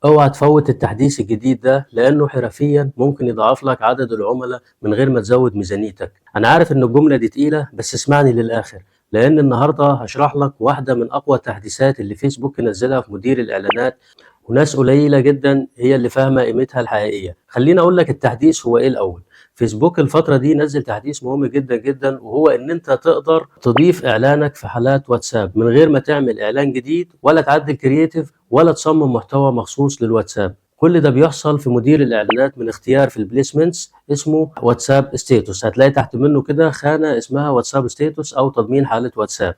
اوعى تفوت التحديث الجديد ده، لانه حرفيا ممكن يضاعف لك عدد العملاء من غير ما تزود ميزانيتك. انا عارف ان الجملة دي تقيلة، بس اسمعني للاخر، لان النهاردة هشرح لك واحدة من اقوى التحديثات اللي فيسبوك نزلها في مدير الاعلانات، وناس قليلة جدا هي اللي فاهمة قيمتها الحقيقية. خليني اقول لك التحديث هو ايه الاول. فيسبوك الفترة دي نزل تحديث مهم جدا جدا، وهو ان انت تقدر تضيف اعلانك في حالات واتساب من غير ما تعمل اعلان جديد ولا تعدل creative ولا تصمم محتوى مخصوص للواتساب. كل ده بيحصل في مدير الاعلانات من اختيار في ال placements اسمه WhatsApp status. هتلاقي تحت منه كده خانة اسمها WhatsApp status او تضمين حالة واتساب.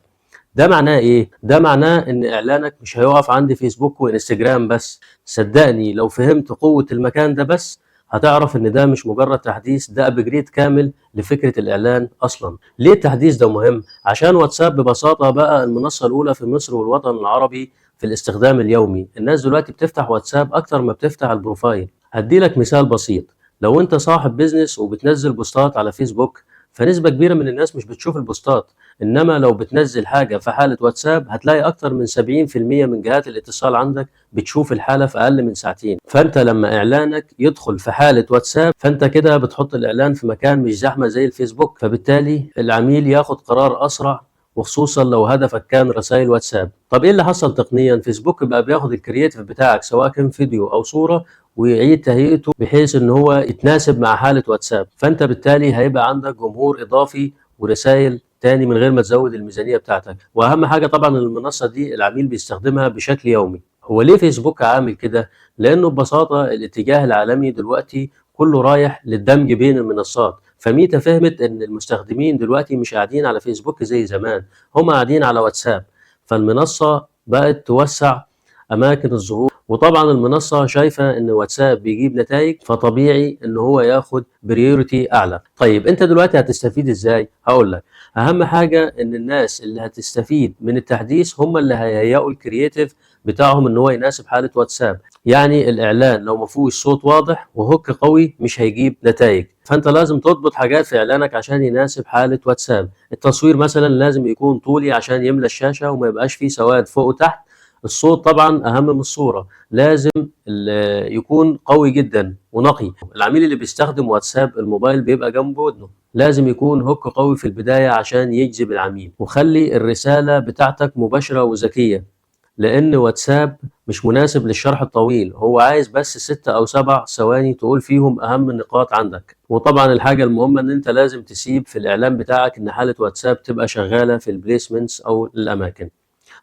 ده معناه ايه؟ ده معناه ان اعلانك مش هيقف عند فيسبوك وانستجرام بس. صدقني لو فهمت قوة المكان ده بس هتعرف ان ده مش مجرد تحديث، ده upgrade كامل لفكرة الاعلان اصلا. ليه التحديث ده مهم؟ عشان واتساب ببساطة بقى المنصة الاولى في مصر والوطن العربي في الاستخدام اليومي. الناس دلوقتي بتفتح واتساب اكتر ما بتفتح ال profile. هدي لك مثال بسيط: لو انت صاحب business وبتنزل بوستات على فيسبوك، فنسبة كبيرة من الناس مش بتشوف البوستات، انما لو بتنزل حاجة في حالة واتساب هتلاقي اكتر من 70% من جهات الاتصال عندك بتشوف الحالة في اقل من ساعتين. فانت لما اعلانك يدخل في حالة واتساب، فانت كده بتحط الاعلان في مكان مش زحمة زي الفيسبوك، فبالتالي العميل ياخد قرار اسرع، وخصوصا لو هدفك كان رسائل واتساب. طب ايه اللي حصل تقنيا؟ فيسبوك بقى بياخد ال creative بتاعك سواء كان فيديو او صورة ويعيد تهيئته بحيث ان هو يتناسب مع حالة واتساب، فانت بالتالي هيبقى عندك جمهور اضافي ورسائل تاني من غير ما تزود الميزانية بتاعتك. واهم حاجة طبعا المنصة دي العميل بيستخدمها بشكل يومي. هو ليه فيسبوك عامل كده؟ لانه ببساطة الاتجاه العالمي دلوقتي كله رايح للدمج بين المنصات، فميتا فهمت ان المستخدمين دلوقتي مش قاعدين على فيسبوك زي زمان، هم قاعدين على واتساب، فالمنصة بقت توسع اماكن الظهور. وطبعا المنصة شايفة ان واتساب بيجيب نتائج، فطبيعي ان هو ياخد priority اعلى. طيب انت دلوقتي هتستفيد ازاي؟ هقول لك. اهم حاجة ان الناس اللي هتستفيد من التحديث هم اللي هيهيئوا ال creative بتاعهم ان هو يناسب حالة واتساب. يعني الاعلان لو ما فيهوش صوت واضح و hook قوي مش هيجيب نتائج، فانت لازم تضبط حاجات في اعلانك عشان يناسب حالة واتساب. التصوير مثلا لازم يكون طولي عشان يملى الشاشة وما يبقاش فيه سواد فوق وتحت. الصوت طبعا اهم من الصورة، لازم يكون قوي جدا ونقي. العميل اللي بيستخدم واتساب الموبايل بيبقى جنب ودنه، لازم يكون hook قوي في البداية عشان يجذب العميل. وخلي الرسالة بتاعتك مباشرة وذكية، لأن واتساب مش مناسب للشرح الطويل، هو عايز بس 6 أو 7 ثواني تقول فيهم أهم النقاط عندك. وطبعا الحاجة المهمة إن أنت لازم تسيب في الإعلان بتاعك إن حالة واتساب تبقى شغالة في ال placements أو الأماكن.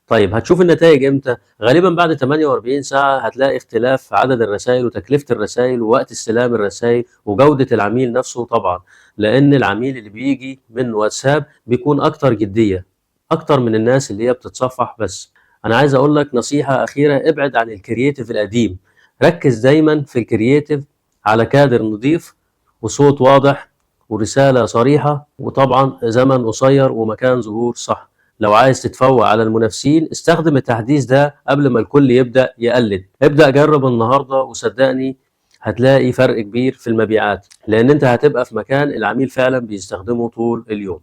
طيب هتشوف النتائج امتى؟ غالبا بعد 48 ساعة هتلاقي اختلاف في عدد الرسائل وتكلفة الرسائل ووقت استلام الرسائل وجودة العميل نفسه طبعا، لأن العميل اللي بيجي من واتساب بيكون أكتر جدية أكتر من الناس اللي هي بتتصفح بس. أنا عايز أقول لك نصيحة أخيرة: ابعد عن ال creative القديم، ركز دايما في ال creative على كادر نظيف وصوت واضح ورسالة صريحة، وطبعا زمن قصير ومكان ظهور صح. لو عايز تتفوق على المنافسين استخدم التحديث ده قبل ما الكل يبدأ يقلد. ابدأ جرب النهاردة وصدقني هتلاقي فرق كبير في المبيعات، لأن انت هتبقى في مكان العميل فعلا بيستخدمه طول اليوم.